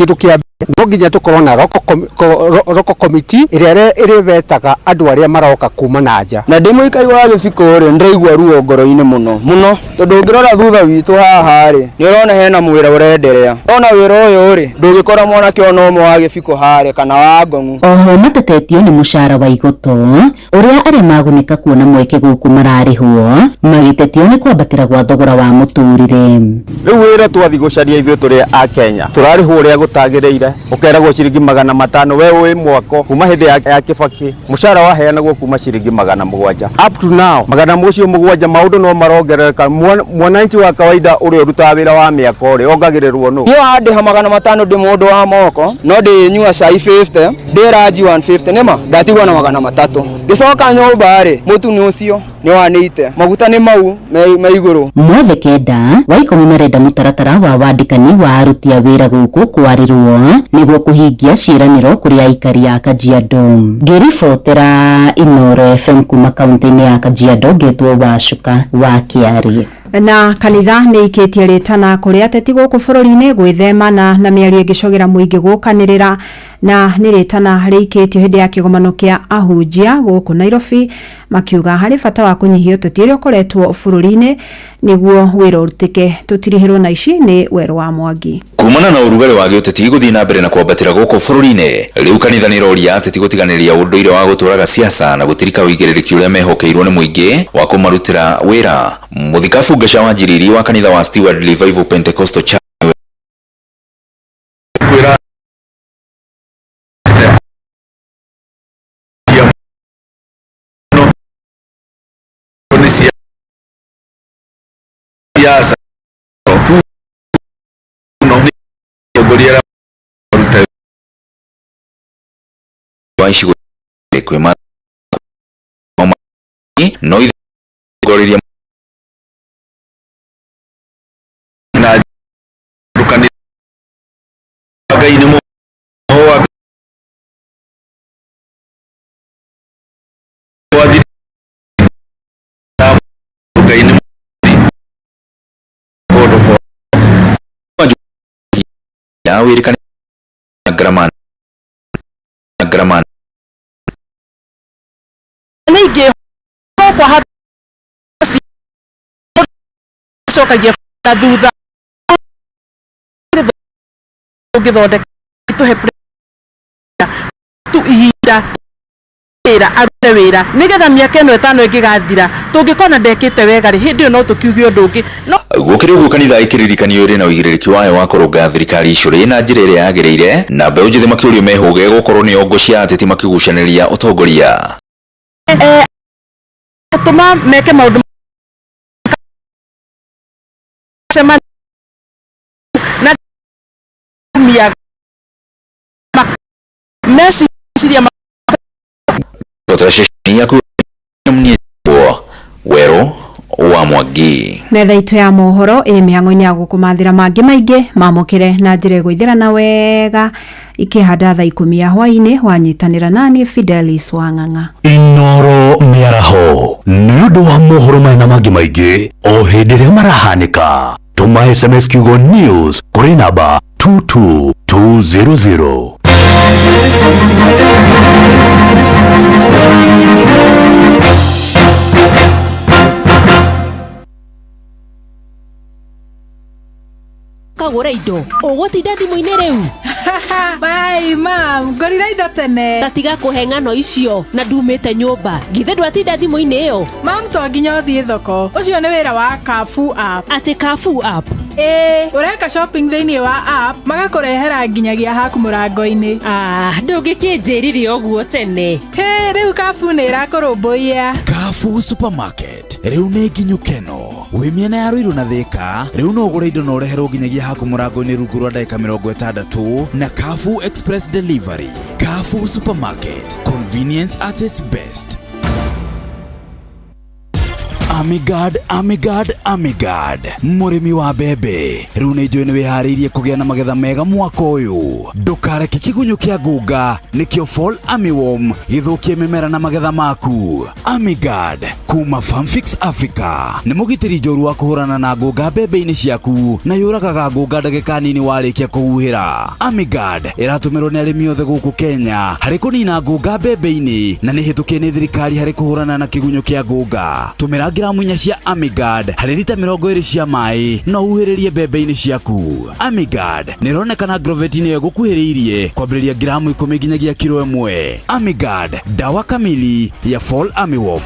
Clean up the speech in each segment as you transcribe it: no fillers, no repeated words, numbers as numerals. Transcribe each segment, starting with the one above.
Kĩndũ kĩa mbere, no nginya tũkorwo na local committee ĩrĩa ĩrĩvetaga andũ arĩa maroka kuma na nja. Na ndĩ mũikari wa Gĩbiko rĩ, ndĩraigua ruo ngoro-inĩ mũno mũno, tondũ ũngĩrora thutha witũ haha rĩ, nĩ ũrona hena mwĩra ũrenderea. Ona wĩra ũyũ rĩ, ndũngĩkora mwanake ona ũmwe wa Gĩbiko harĩa kana wa Ngong'u. Oho matetetio nĩ mũcara wa igoto ũrĩa arĩa magunĩka kuona mweke gũkũ mararĩhwo, magĩtetio nĩ kwambatĩra gwa thogora wa mũtũrĩre. Rĩu wĩra twathi gũcaria ithuĩ tũrĩ a Kenya tũrarĩhwo ũrĩa gũtagĩrĩire, ũkeragwo ciringi 500. We wĩ mwako kuma hĩndĩ ya Kibaki, mũcara waheanagwo kuma ciringi 700 up to now 700. Maũndũ no marongerereka. Mwananchi wa kawaida ũrĩa ũrutaga wĩra wa mĩako rĩ, ongagĩrĩrwo nũ? Niĩ wandĩha 500 ndĩ mũndũ wa moko, no ndĩnyua cai 50, ndĩ ranji 150, nĩma ndatigwo na 300. Ngĩcoka nyũmba rĩ, mũtu nĩ ũcio nĩ wanĩite, maguta nĩ mau me igũrũ. Mothe 9 wa 10 marenda mũtaratara wa wandĩkani wa aruti a wĩra gũkũ kwarĩrwo nĩguo kũhingia ciĩranĩro kũrĩ aikari a Kajiado. Ngĩribotera Inooro FM kuma kaunti-inĩ ya Kajiado, ngetwo Wacuka wa Kĩarĩ. Na kanitha nĩ ikĩtie rĩtana kũrĩ ateti gũkũ bũrũri-inĩ gwĩthemana na mĩario ĩngĩcogera mũingĩ gũkanĩrĩra, na nĩ rĩtana rĩikĩtio hĩndĩ ya kĩgomano kĩa ahunjia gũkũ Nairobi, makiuga harĩ bata wa kũnyihia ũteti ũrĩa ũkoretwo bũrũri-inĩ nĩguo wĩra ũrutĩke. Tũtirihĩrwo na ici nĩ Werũ wa Mwangi. Kumana na ũrugarĩ wa gĩũteti gũthiĩ na mbere na kwambatĩra gũkũ bũrũri-inĩ, rĩu kanitha nĩ iroria ateti gũtiganĩria ũndũire wa gũtũraga siasa na gũtirika ũigĩrĩrĩki ũrĩa mehokeirwo nĩ mũingĩ wa kũmarutĩra wĩra. Mũthikabu Ngeca wa Njiriri wa kanitha wa Steward Revival Pentecostal Church kwĩra nĩ siasa tu, no nĩ atongoria arĩa maruta wa icigo kwĩma no ithongoreria na kanitha Ngai nĩ mũho wa Ngai nĩ God of ya wĩrĩkana Graman Graman. Nĩ ingĩhokwa cokagia na thutha ũngĩthondeka tũhe tu ihinda wĩra arute wĩra, nĩgetha mĩaka ĩno 5 ĩngĩgathira tũngĩkona ndekĩte wega rĩ, hĩndĩ ĩyo no tũkiuge ũndũ ũngĩ no. Gũkĩrĩ ũguo, kanitha ĩkĩririkanio ĩrĩ na ũigĩrĩrĩki wayo wa kũrũnga thirikari icũrĩ na njĩra ĩrĩa yagĩrĩire, na mbeũ njĩthĩ makĩũrio mehũge gũkorwo nĩ ongo cia ateti makĩgucanĩria ũtongoria. Tũma meke maũndũ cemania na mia meciria. Botera ceceni yaku Werũ wa Mwangi. Metha itũ ya mohoro ĩ mĩhang'o-inĩ ya gũkũmathĩra mangĩ maingĩ mamũkĩre na njĩra ĩgũithĩrana wega ikĩhanda thaa 10 ya hwaĩ-inĩ. Wanyitanĩra nani Fidelis Wang'ang'a. Inoro mĩaraho nĩ ũndũ wa mohoro maya na mangĩ maingĩ o hĩndĩ ĩrĩa marahanĩka, tũma SMS kiugo news kũrĩ namba 22200. Kagũra indo ũgũtinda thimũ-inĩ rĩu. Bai mam, ngorire indo tene. Tatiga kũhe ng'ano icio na ndumĩte nyũmba, githĩ ndwatinda thimũ-inĩ ĩyo? Mam, to nginya ũthiĩ thoko, ũcio nĩ wĩra wa Carrefour app. Atĩ Carrefour app? Ĩĩ, ũreka shopping thĩinĩ wa app, magakũrehera nginyagia haku mũrango-inĩ. Ah, ndũngĩkĩnjĩrire ũguo tene. Hĩ, rĩu Carrefour nĩ ĩrakũrũmbũiya. Carrefour Supermarket rĩu nĩ nginyu keno wĩ mĩena ya Ruiru na Thĩka. Rĩu no ũgũre indo na ũreherwo nginyagia haku mũrango-inĩ rungu rwa ndagĩka 60 na Carrefour Express Delivery. Carrefour Supermarket, convenience at its best. Amigard, Amigard, Amigard, mũrĩmi wa mbembe rĩu nĩ njũĩ nĩ wĩharĩirie kũgĩa na magetha mega mwaka ũyũ. Ndũkareke kĩgunyũ kĩa ngũnga nĩkĩo Fall Armyworm gĩthũkie mĩmera na magetha maku. Amigard kuma Farmfix Africa nĩ mũgitĩri njoru wa kũhũrana na ngũnga mbembe-inĩ ciaku na yũragaga ngũnga ndagĩka nini warĩkia kũhuhĩra. Amigard ĩratũmĩrwo nĩ arĩmi othe gũkũ Kenya harĩ kũnina ngũnga mbembe-inĩ na nĩ hĩtũkie nĩ thirikari harĩ kũhũrana na kĩgunyũ kĩa ngũnga. Tũmĩra ngiramu 4 cia Amigard harĩ rita 20 cia maĩ na ũhuhĩrĩrie mbembe-inĩ ciaku. Amigard nĩ ĩronekana ngroveti-inĩ ĩyo ĩgũkuhĩrĩirie kwambĩrĩria ngiramu 10 nginyagia kiro 1. Amigard, dawa kamili ya Fall Armyworm.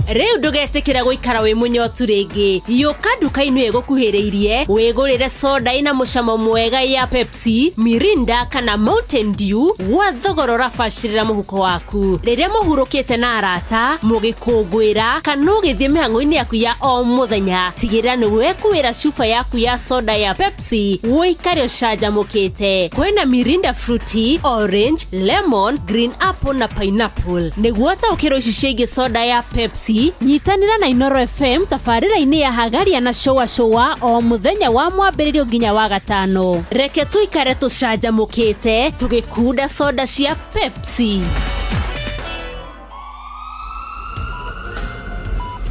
Rĩu ndũgetĩkĩra gũikara wĩ mũnyotu rĩngĩ. Yũka nduka-inĩ ĩgũkuhĩrĩirie wĩgũrĩre soda ĩna mũcamo mwega ya Pepsi, Mirinda kana Mountain Dew gwa thogora ũrabacĩrĩra mũhuko waku. Rĩrĩa mũhurũkĩte na arata, mũgĩkũngũĩra kana ũgĩthiĩ mĩhang'o-inĩ yaku ya o mũthenya, tigĩrĩra nĩ wekuĩra cuba yaku ya soda ya Pepsi ũikare ũcanjamũkĩte. Kwĩna Mirinda Fruity, Orange, Lemon, Green Apple na Pineapple. Nĩguo ũtaũkĩrwo ici ciĩgiĩ soda ya Pepsi, nyitanĩra na Inoro FM tabarĩra-inĩ ya Hagaria na Shũa Shũa o mũthenya wa mwambĩrĩrio nginya wa gatano. Reke tũikare tũcanjamũkĩte tũgĩkunda soda cia Pepsi.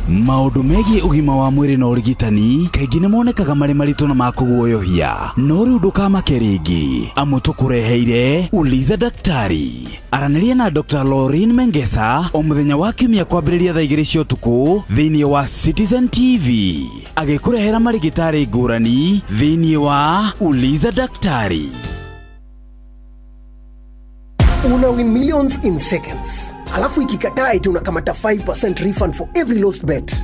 Maũndũ megiĩ ũgima wa mwĩrĩ na ũrigitani kaingĩ nĩ monekaga marĩ maritũ na ma kũguoyohia, no rĩu ndũkamake rĩngĩ amu tũkũreheire Uliza Daktari. Aranĩria na Dr. Laureen Mengesa o mũthenya wa kiumia kwambĩrĩria thaa 2 cia ũtukũ thĩinĩ wa Citizen TV, agĩkũrehera marigĩtarĩ ngũrani thĩinĩ wa Uliza Daktari. Una win millions in seconds, alafu ikikataa eti unakamata 5% refund for every lost bet.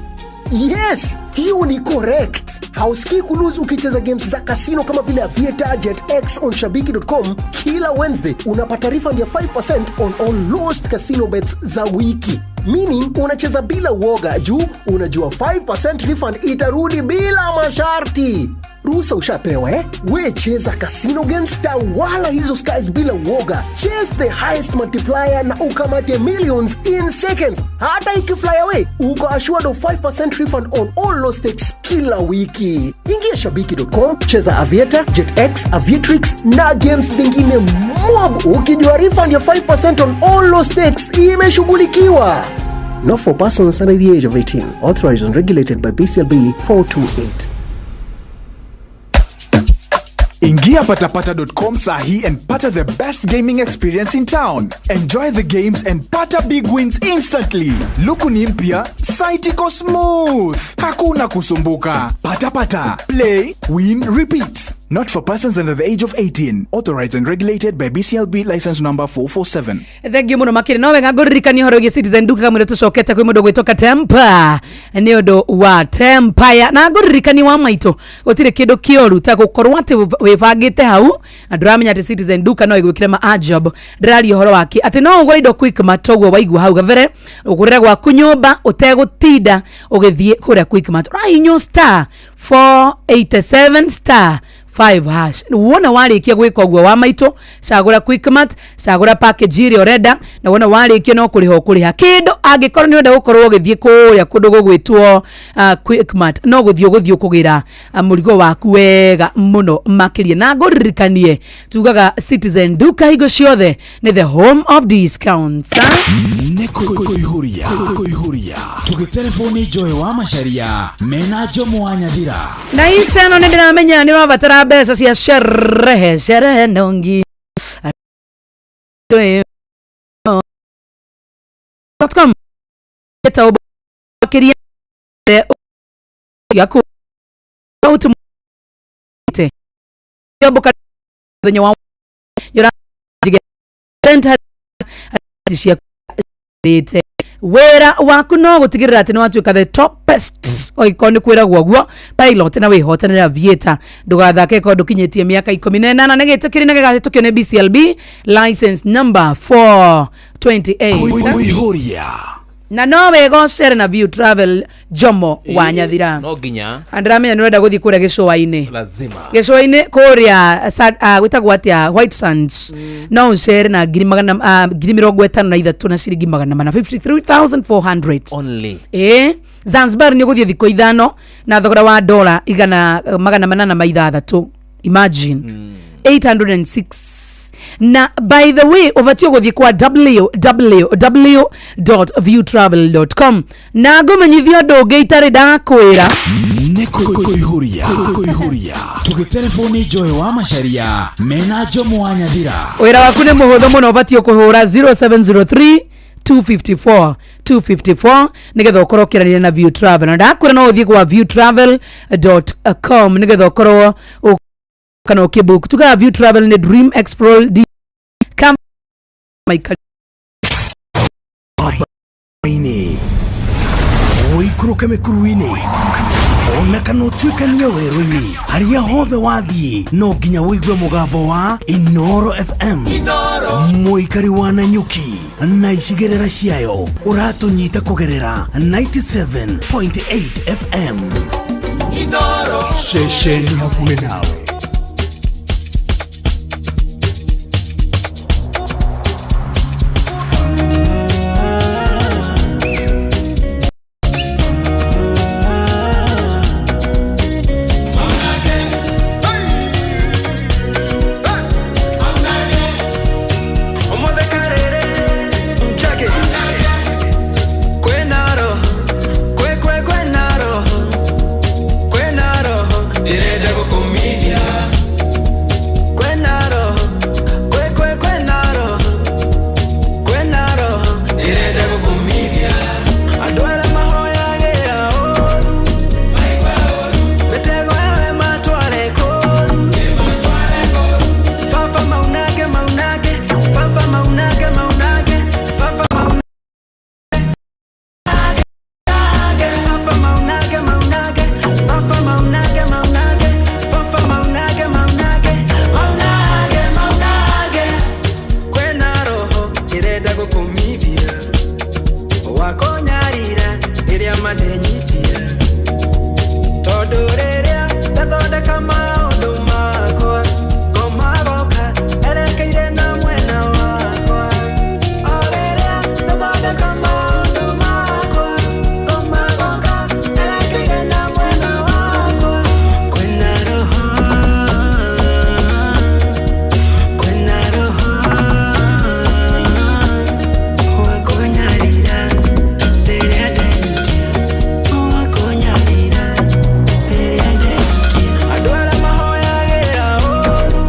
Yes, hiyo ni correct. Hausikii kulose ukicheza games za casino kama vile Aviator, Jet X on shabiki.com. Kila Wednesday unapata refund ya 5% on all lost casino bets za wiki. Meaning unacheza bila uoga juu unajua 5% refund itarudi bila masharti. Ruhusa ushapewa eh? We cheza casino games, tawala hizo skies bila uoga. Chase the highest multiplier na ukamate millions in seconds. Hata ikifly away, uko assured of 5% refund on all lost stakes kila wiki. Ingia shabiki.com, cheza Aviator, JetX, Aviatrix na games zingine mob, ukijua refund ya 5% on all lost stakes imeshughulikiwa. Not for persons under the age of 18. Authorized and regulated by BCLB 428. Ingia patapata.com sahi and pata the best gaming experience in town. Enjoy the games and pata big wins instantly. Luku ni mpya, site iko smooth. Hakuna kusumbuka. Patapata. Play, win, repeat. Not for persons under the age of 18. Authorized and regulated by BCLB license number 447. Thengiå må no makä no wega ngå ririkania horo wä Citizen Duka kamwe tå cokete kwä må ndå gwä Tempa nä å ndå wa Tempire na ngå ririkania wa maitå gå tirä kä ndå kä oru ta gå korwo atä wä bangä te hau na ndå ramenya atä Citizen Duka no ĩgwĩkĩre ma ajob. Ndĩraria ũhoro wake atĩ no ũgũre indo Quickmart ũguo waigua hau gabere ũgũrĩre gwaku nyũmba ũtegũtinda ũgĩthiĩ kũrĩa Quickmart. Ũrahihinywo star 487 star 5 hash. Wona warĩkia gwĩka ũguo wa maitũ, cagũra Quickmart, cagũra package ĩrĩa ũrenda, na wona warĩkia no kũrĩha ũkũrĩha kĩndũ. Angĩkorwo nĩ ũrenda gũkorwo ũgĩthiĩ kũrĩa kũndũ gũgwĩtwo Quickmart, no gũthiĩ ũgũthiĩ ũkũgĩra mũrigo waku wega mũno makĩria. Na ngũririkanie tugaga Citizen Duka hingo ciothe nĩ the home of discounts. Nĩ kũihũria kũihũria tũgĩtereboni Joy wa Macharia mena Njomo wa Nyathira. Na isteno nĩ ndĩramenya nĩ ũrabatara mbeca cia sherehe, sherehe nongi com makĩria yaku mũthenya wa cia wĩra waku no gũtigĩrĩra atĩ nĩ watuĩka the topest oikorwo nĩ kwĩragwo ũguo pilot na wĩhotanĩra Aviator. Ndũgathake korwo ndũkinyĩtie mĩaka 18 na gĩtĩkĩri na gĩgahĩtũkio nĩ BCLB license number 428. Kũihũria. Na no wega ũcere na View Travel Jomo wa Nyathira. No nginya. Ndĩramenya nĩ ũrenda gũthiĩ kũrĩa gĩcũa-inĩ. Lazima. Gĩcũa-inĩ kũrĩa gwĩtagwo atĩa, White Sands, no ũcere na ngiri magana 53,000 na ciringi 400, 53,400 only. Ĩ Zanzibar nĩ ũgũthiĩ thikũ 5 na thogora wa dola 806, imagine, 806. Na by the way, ũbatiĩ gũthiĩ kwa www.viewtravel.com na ngũmenyithia ũndũ ũngĩ itarĩ ndakwĩra. Nĩ kũihũria kũihũria tũgĩtereboni Joy wa Macaria mena Jomo wa Nyathira. Wĩra waku nĩ mũhũthũ mũno, ũbatiĩ kũhũra 0703 254 254 nigetha ũkorwo ũkĩranĩria na View Travel, na ndakwĩra no ũthiĩ kwa viewtravel.com nigetha ũkorwo kana ũkĩbook. Tugaga View Travel nĩ Dream Explore D Camp Michael. Inĩ ũikũrũke mĩkuru-inĩ ona kana ũtuĩkanie werũ-inĩ, harĩa hothe wathiĩ no nginya ũigue mũgambo wa Inoro FM. Mũikari wa Nanyuki na icigĩrĩra ciayo, ũratũnyita kũgerera 97.8 FM, ceceni hakuhĩ nawe. Kwĩna roho, kwĩ kwĩ kwĩna roho, kwĩna roho ndĩrenda gũkũmithia. Kwĩna roho, kwĩ kwĩ kwĩna roho, kwĩna roho ndĩrenda gũkũmithia. Andũ arĩa mahoyagĩra ũru, mĩtego yao ĩmatware kũru. Baba maunange maunange, baba maunange maunange, baba maunange. Papa maunage maunage, papa maunage maunage, papa maunage maunage, maunage maunage. Kwĩna roho ĩrenda gũkũmithia, wakũnyarira rĩrĩa mandenyitia, tondũ rĩrĩa ndathondeka maũndũ makwa, ngoma goka erekeire na mwena wakwa. O rĩrĩa ndathondeka maũndũ makwa, ngoma goka erekeire na mwena wakwa. Kwĩna roho, kwĩna roho wakũnyarira rĩrĩa ndenyitia, wakũnyarira rĩrĩa ndenyitia. Andũ arĩa mahoyagĩra ũru,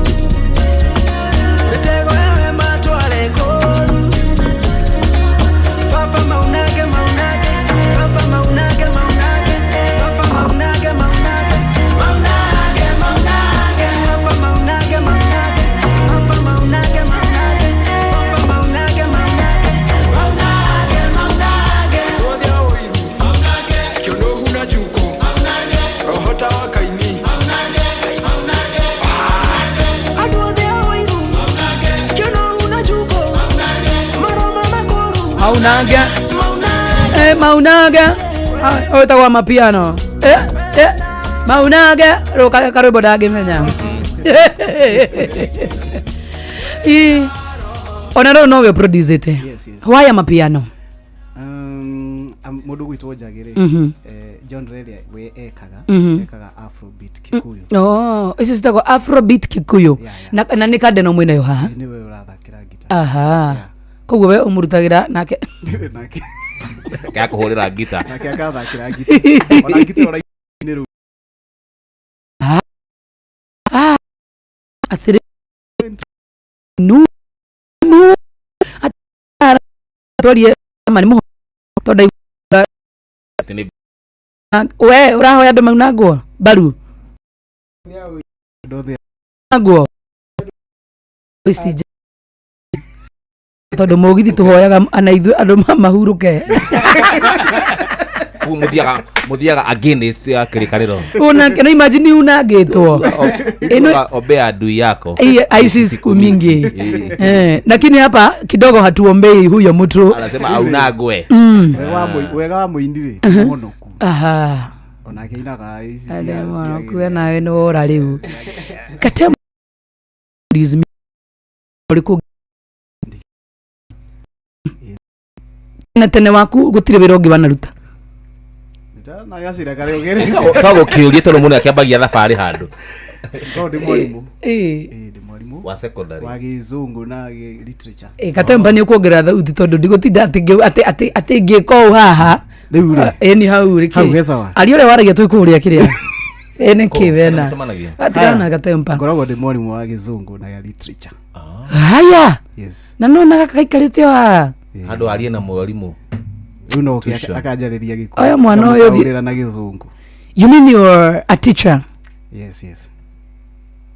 mĩtego yao ĩmatware kũru. Baba maunange maunange, baba maunange maunange, baba maunange maunange, maunange maunange, baba maunange maunange, baba maunange maunange, baba maunange maunange, maunange maunange. Othe a ũiru, kĩũnũhu na njukũ, roho ta wa Kaini. Andũ othe a ũiru, kĩũnũhu na njukũ, maroma makũru. Maunange maunange. Ah, ũyũ wĩtagwo mapiano, maunange rũ karwĩmbo ndangĩmenya. Ĩ, ona rĩu nowe ũproducĩte. Yes. Why amapiano? Mũndũ gwitwo Njagĩ rĩ, genre ĩrĩa we ekaga, ekaga afrobeat Kikuyu. Oh, icio citagwo afrobeat Kikuyu. Na nĩ kandeno mwĩnayo haha? Nĩwe ũrathakĩra ngita. Aha, koguo we ũmũrutagĩra nake? Nake. Kaya kũhũrĩra ngita. Nake akathakĩra ngita, ona ngita ĩyo raini rĩu. Ah, atĩrĩ nu nu twarie ma nĩ mũho tondũ ndaigua Atĩ nĩ we ũrahoya andũ mauna nguo mbaru. Andũ othe nguo ici tondũ mũgithi tũhoyaga ana ithuĩ andũ mahurũke. Muthiaga muthiaga against ya kirikariro. Una na imagine unagitwo ino Ombea adui yako. Aishi siku mingi. Eh, lakini hapa kidogo hatuombei huyo mtu. Anasema aunagwe. Wega wa mũini rĩ ti mũhonoku. Aha. Onake ainaga ici Arĩa cia mũhonoku we nawe nĩ wora rĩu. Katema ũrĩkũ na tene waku gũtirĩ wĩra ũngĩ wanaruta? Na gacira karĩa ũgerete. Twagũkĩũria tondũ mũndũ akĩambagia thabarĩ handũ. No ndĩ mwarimũ. Ĩĩ. Ndĩ mwarimũ. Wa secondary. Wa gĩzũngũ na gĩ literature. Ĩ, Katemba nĩ ũkuongerera thauti tondũ ndigũtinda atĩ atĩ ngĩka ũũ haha. Rĩu rĩ. Ĩni hau rĩ Hau kĩ? he sawa. Aria ũrĩa waragia twĩ kũrĩa kĩrĩa. Ĩ nĩ kĩ wena? Mũcemanagia? Atigana na Katemba. Ngoragwo ndĩ mwarimũ wa gĩzũngũ na ya literature. Haya. Yes. Na nona gaka gaikarĩte o haha. Handũ arie na mwarimũ. Rĩu no oke Tuition. akanjarĩria gĩkũyũ. Oya mwana ũyũ ũthiĩ- Ngamũtaũrĩra na gĩthũngũ. You mean you're a teacher? Yes, yes.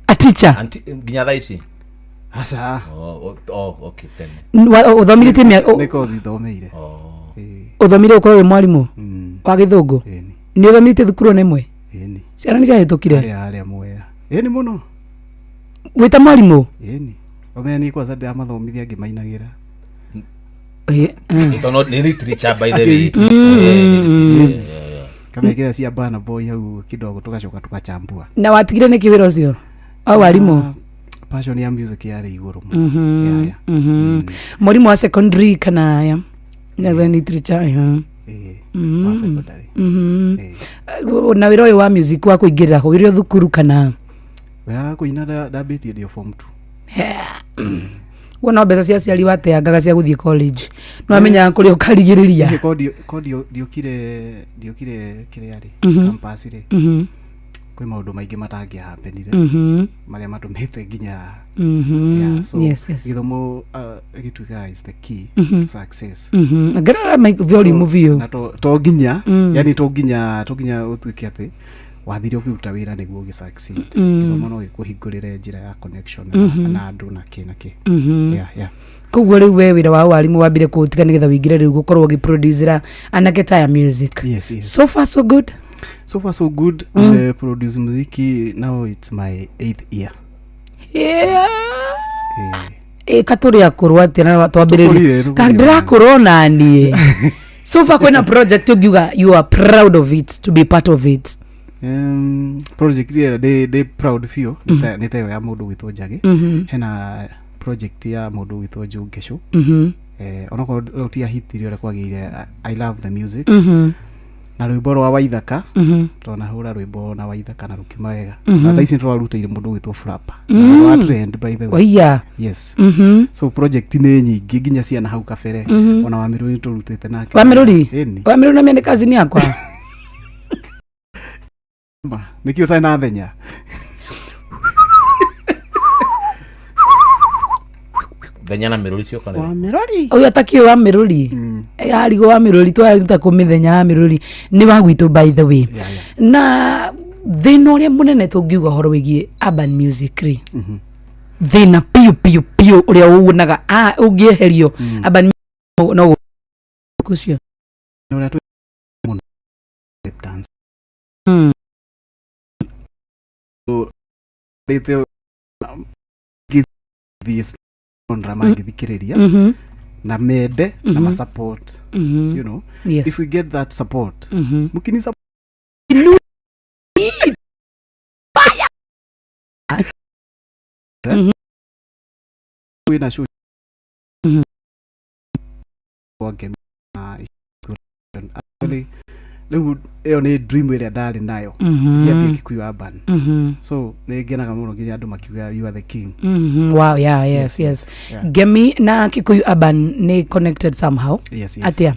A teacher? Anti nginya thaa ici. Aca. Oh, oh, okay tene. Ũthomithĩtie mĩaka Nĩ kothi thomeire. Ũthomire ũkorwo wĩ mwarimũ wa gĩthũngũ? Nĩ ũthomithĩtie thukuru ona ĩmwe? Ĩni. Ciana nĩ ciahĩtũkire? Arĩa arĩa mwea. Ĩni mũno. Wĩ ta mwarimũ? Ĩni. Omenya niĩ kwanza ndĩramathomithia ngĩmainagĩra. Ĩ, Tondũ nĩ literature by the way. Literature. Eh, literature, yeah, yeah. Kamekĩra cia Burna Boy hau kidogo tugacoka tukachambua. Na watigire nĩkĩ wĩra ũcio wa warimũ? Passion ya music yarĩ igũrũ mũno. Mwarimũ wa secondary kana ya na literature? Ya. Wa secondary. Na wĩra ũyũ wa music wa kũingĩrĩra kũ wĩrĩ o thukuru kana? Wĩra wa kũina ndambĩtie ndĩ o form 2. Wona mbeca cia aciari wateangaga cia gũthiĩ college no amenyaga kũrĩa ũkarigĩrĩria? Niĩ ko ndiokire ndiokire kĩrĩa rĩ, campus rĩ, kwĩ maũndũ maingĩ matangĩahappenire marĩa matũmĩte nginya yeah, so Yes, yes. gĩthomo gĩtuĩkaga is the key to success. Ngerera mic volume biũ. Na to nginya yani to nginya ũtuĩke atĩ wathire ũkĩruta wĩra nĩguo ũgĩ succeed. Gĩthomo no gĩkũhingũrĩre njĩra ya connection na andũ na kĩ na kĩ. Yeah, yeah. Koguo rĩu we wĩra wa warimũ wambire kũũtiga nĩgetha wĩingĩre rĩu gũkorwo ũgĩproducera anake taya music? Yes, yes. So far so good. So far so good. Produce muziki now it's my eighth year. Yeah. Eh. Ĩ katũrĩ akũrũ atĩa na twambĩrĩrie? Tũkũrire, tũkũrire. Ndĩrakũrwo naniĩ. So far kwĩna project ũngiuga you are proud of it, to be part of it? Project ĩrĩa ndĩ proud biũ nĩ ta ĩyo ya mũndũ gwĩtwo Njagĩ. Hena project ya mũndũ gwĩtwo Njũngecũ. Onokorwo rĩu ti ahitire ũrĩa kwagĩrĩire, I love the music. Na rwĩmbo rwa Waithaka, twanahũra rwĩmbo na Waithaka na rũkiuma wega. Na thaa ici nĩtũrarutĩire mũndũ gwĩtwo Flapper. Na rwa trend by the way. Waiya. Yes. So project nĩ nyingĩ nginya ciana hau kabere. Ona Wamĩrũri nĩtũrutĩte nake. Wamĩrũri? Ĩni. Wamĩrũri na mĩa nĩ cousin yakwa. Ma, nĩkĩ ũtarĩ na thenya? Thenya na mĩrũri ciokana. Wamĩrũri. Ũyũ atakĩũĩ wa mĩrũri arigwo wa mĩrũri twaruta kũ mĩthenya ya mĩrũri nĩ wa gwitũ by the way. Na thĩna ũrĩa mũnene tũngiuga ũhoro wĩgiĩ urban music rĩ, thĩna piũ piũ piũ ũrĩa wonaga ũngĩeherio urban music no ũcio? Nĩ ũrĩa twĩ mũno acceptance. So, rĩte ngĩthiĩ genre mangĩthikĩrĩria na mende na masupport. You know, if we get that support, mukini support. Kwĩna show wangemi na actually rĩu ĩyo nĩ dream ĩrĩa ndarĩ nayo ngĩambia Kikuyu Urban. So nĩ ngenaga mũno nginya andũ makiuga you are the king. Wow, yeah, yes, yes. Yeah. Ngemi na Kikuyu Urban nĩ connected somehow? Yes, yes. Atia?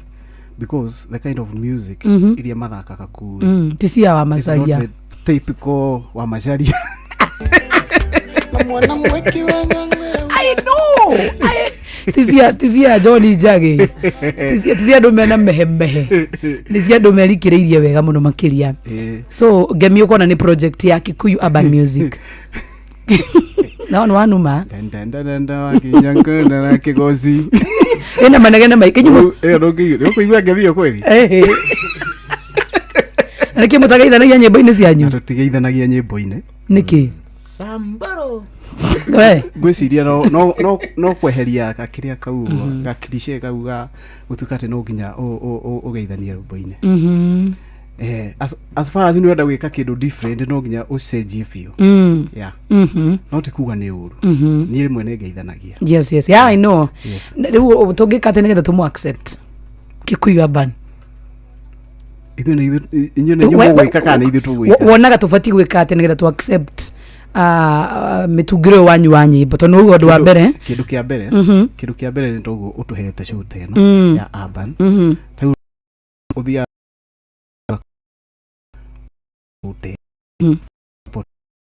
Because the kind of music iria mathakaga kuu Ti cia wa is not Macaria. the typical wa Macharia. I know. Ti cia John Njagi, ti cia andũ mena mehemehe, nĩ cia andũ merikĩrĩirie wega mũno makĩria. So Ngemi ũkona nĩ project ya Kikuyu Urban Music no nĩ wanuma. Wakinya ngenda na kĩgoci. Ĩna manegene maingĩ nyumo. Ĩyo ndũngĩigua, nĩũkũigua ngemi ĩyo kweli? Ehe. Na nĩkĩ mũtageithanagia nyĩmbo-inĩ cianyu? Tũtigeithanagia nyĩmbo-inĩ. Nĩkĩ? Sambaro. We. Ngwĩciria no kweheria gakĩrĩa kau, ga cliché kau ga gũtuĩka atĩ no nginya ũgeithanie rwĩmbo-inĩ. As far as nĩ ũrenda gwĩka kĩndũ different, no nginya ũcenjie biũ. Yeah. No ti kuga nĩ ũru. Niĩ rĩmwe nĩ ngeithanagia. Yes, yeah, I know. Yes. Rĩu tũngĩka atĩa nĩgetha tũmũ accept Kikuyu Urban? Ithuĩ nĩ inyuĩ nĩ inyuĩ mũgwĩka kana nĩ ithuĩ tũgwĩka? Wonaga tũbatiĩ gwĩka atĩa nĩgetha tũ accept mĩtungĩro ũyũ wanyu wa nyĩmbo, tondũ nĩguo ũndũ wa mbere? Kĩndũ kĩa mbere, kĩndũ kĩa mbere nĩ toguo ũtũhete show ta ĩno ya urban. Ta rĩu ũthiaga ũte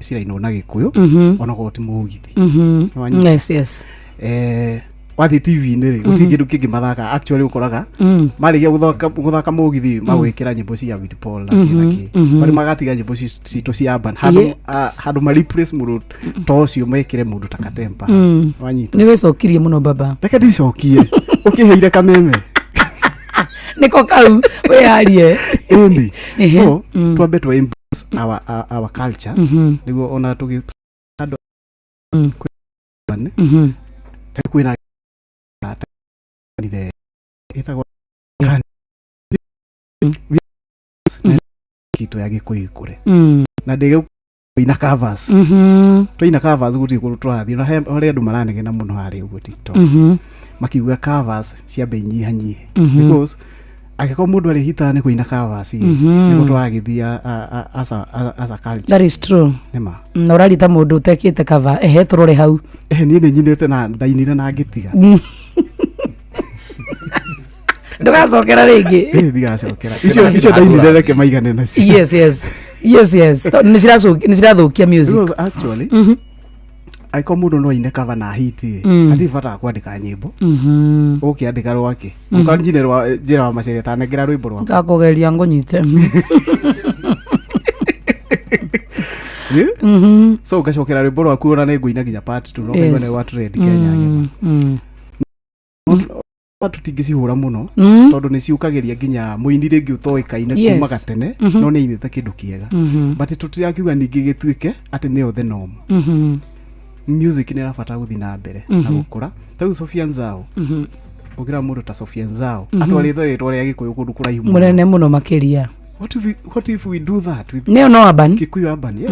cirainwo na Gĩkũyũ, onakorwo ti mũgithi. Nĩwanyita? Yes. Wathiĩ TV-inĩ rĩ, gũtirĩ kĩndũ kĩngĩ mathaka. Actually ũkoraga marĩkia gũthaka mũgithi, magwĩkĩra nyĩmbo cia Willy Paul na kĩ na kĩ, marĩ magatiga nyĩmbo citũ cia urban handũ, handũ ma replace mũndũ ta ũcio mekĩre mũndũ ta Katempa. Wanyita? Nĩ wĩcokirie mũno, baba. Reke ndicokie, ũkĩheire kameme. Nĩko kau wĩyarie. Ĩni. So twambe twa embrace our culture, nĩguo ona tũgĩ andũ ta kwĩna kanitha ĩtagwo kitũ ya Gĩkũyũ ĩkũre, na ndĩge ina covers. Twaina covers gũtirĩ kũndũ tũrathiĩ, na harĩ andũ maranegena mũno harĩa ũguo TikTok, makiuga covers ciambe inyihanyihe, because angĩkorwo mũndũ arĩ hitaga nĩ kũina covers ĩ, nĩguo tũragĩthiĩ as a culture. That is true. Nĩma. Na ũraria ta mũndũ ũtekĩte cover. Ehe, tũrore hau. Niĩ nĩ nyinĩte na ndainire na ngĩtiga. Ndũgacokera rĩngĩ? Ndigacokera icio ndainire, reke maigane nacio. Yes, tondũ nĩ cirathũkia music. Because actually angĩkorwo mũndũ no aine cover na hit ĩ, hatirĩ bata wa kwandĩka nyĩmbo. Ũkĩandĩka rwake ũkanjine rwa njĩra wa maceria tanengera rwĩmbo rwakwa. Ngakũgeria ngũnyite. Eh? So ũgacokera rwĩmbo rwaku, ona nĩ ngũina nginya part 2, no ngaigua nĩ wa trend Kenya ng'ima. No tũtingĩcihũra mũno, tondũ nĩ ciũkagĩria nginya mũini rĩngĩ ũtoĩkaine kuma gatene, no nĩ ainĩte kĩndũ kĩega, but tũtirakiuga ningĩ gĩtuĩke atĩ nĩyo the norm. Music nĩ ĩrabatara gũthiĩ na mbere na gũkũra. Ta rĩu Sofia Nzao, ũkĩra mũndũ ta Sofia Nzao atwarĩte rĩtwa rĩa Gĩkũyũ kũndũ kũraihu mũno. Mũnene mũno makĩria. What if we do that with Nĩyo no urban. Kikuyu urban? Yes.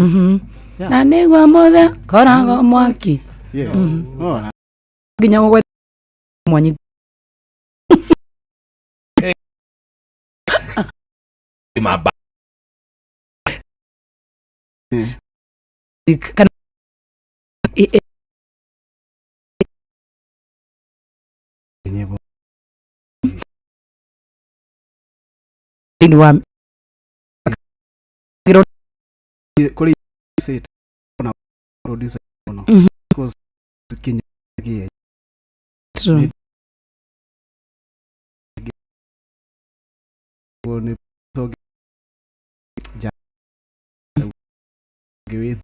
Yeah. Na nĩguo mũthe koragwo mwaki. Yes. Ona. Nginya mũgwe mwanyi. Maba. Kana Nyĩmbo. Thĩinĩ wa Kũrĩ set na producer mũno, because kinyagia. True. Nĩ ja ngĩwĩ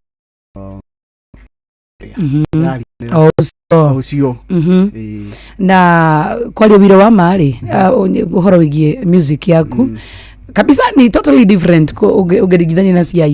O ũcio. Ũcio. Ĩĩ. Na kwaria wira wa ma rĩ, ũhoro wĩgiĩ music yaku kabisa ni totally different ũngĩringithania na cia